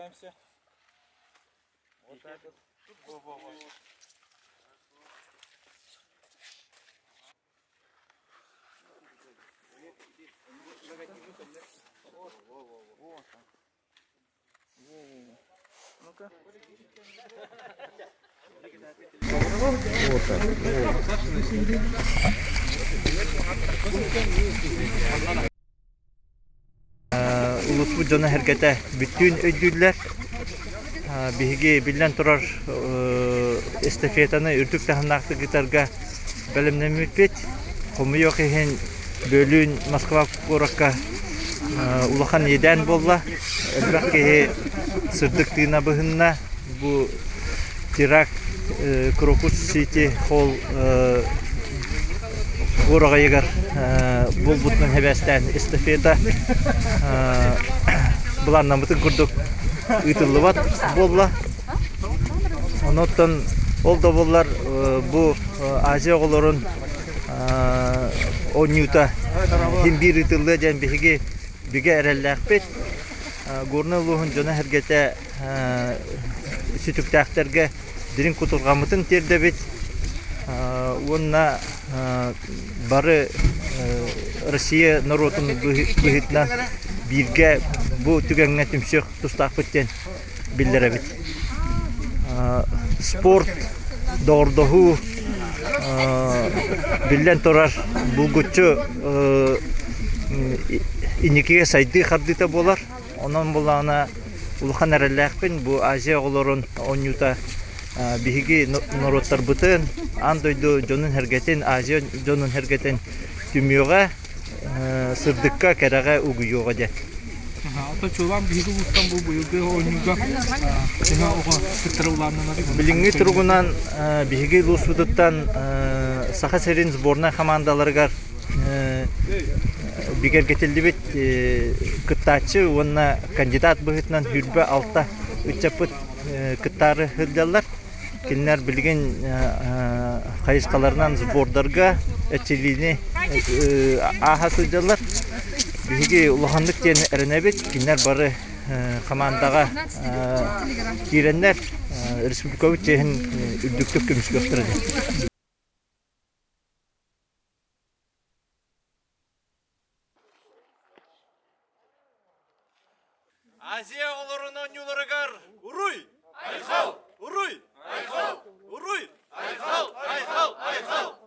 Расступаемся. Вот так вот. Во-во-во. Улууспут дьоно-сэргэтэ бүттүүн өйдүүллэр. Биһиги биллэн турар эстафетаны үрдүк таһымнаахтык ыытарга бэлэмнэммиппит. Хомойуох иһин, бөлүүн Москва куоракка улахан иэдээн буолла. Элбэх киһи сырдык тыына быһынна. Бу теракт Крокус Сити Холл уораҕайыгар буолбутунан сибээстээн эстафета былааннаммытын курдук ыытыллыбат буолла. Онон ол да буоллар бу Азия оҕолорун оонньуута син биир ыытыллыа диэн биһиги бигэ эрэллээхпит. Горнай улууһун дьоно-сэргэтэ сүтүктээхтэргэ дириҥ кутурҕаммытын тиэрдэбит уонна бары Россия норуотун быһыытынан бииргэ бу түгэҥҥэ түмсүөх тустаахпыт диэн биллэрэбит. Спорт, доҕордоһуу биллэн турар булгуччу инникигэ сайдыы хардыыта буолар. Онон буоллаҕына улахан эрэллээхпин бу Азия оҕолорун оонньуута биһиги норуоттарбытын, аан дойду дьонун-сэргэтин, Азия дьонун-сэргэтин түмүөҕэ, сырдыкка, кэрэҕэ угуйуоҕа диэн. Оттон чуолаан биһиги улуустан бу быйылгы оонньууга төһө оҕо кыттара улааннанар? Билиҥҥи туругунан биһиги улууспутуттан Саха сирин сборнай хамаандаларыгар бигэргэтиллибит кыттааччы уонна кандидат быһыытынан 26 ыччаппыт кыттаары сылдьаллар. Кинилэр билигин хайысхаларынан сбордарга эрчиллиини ааһа сылдьаллар. Биһиги улаханнык диэн эрэнэбит. Кинилэр бары хамаандаҕа киирэннэр республикабыт чиэһин үрдүктүк көмүскүөхтэрэ диэн. Азия оҕолорун оонньууларыгар Уруй! Айхал! Уруй! Айхал! Уруй! Айхал! Айхал! Айхал!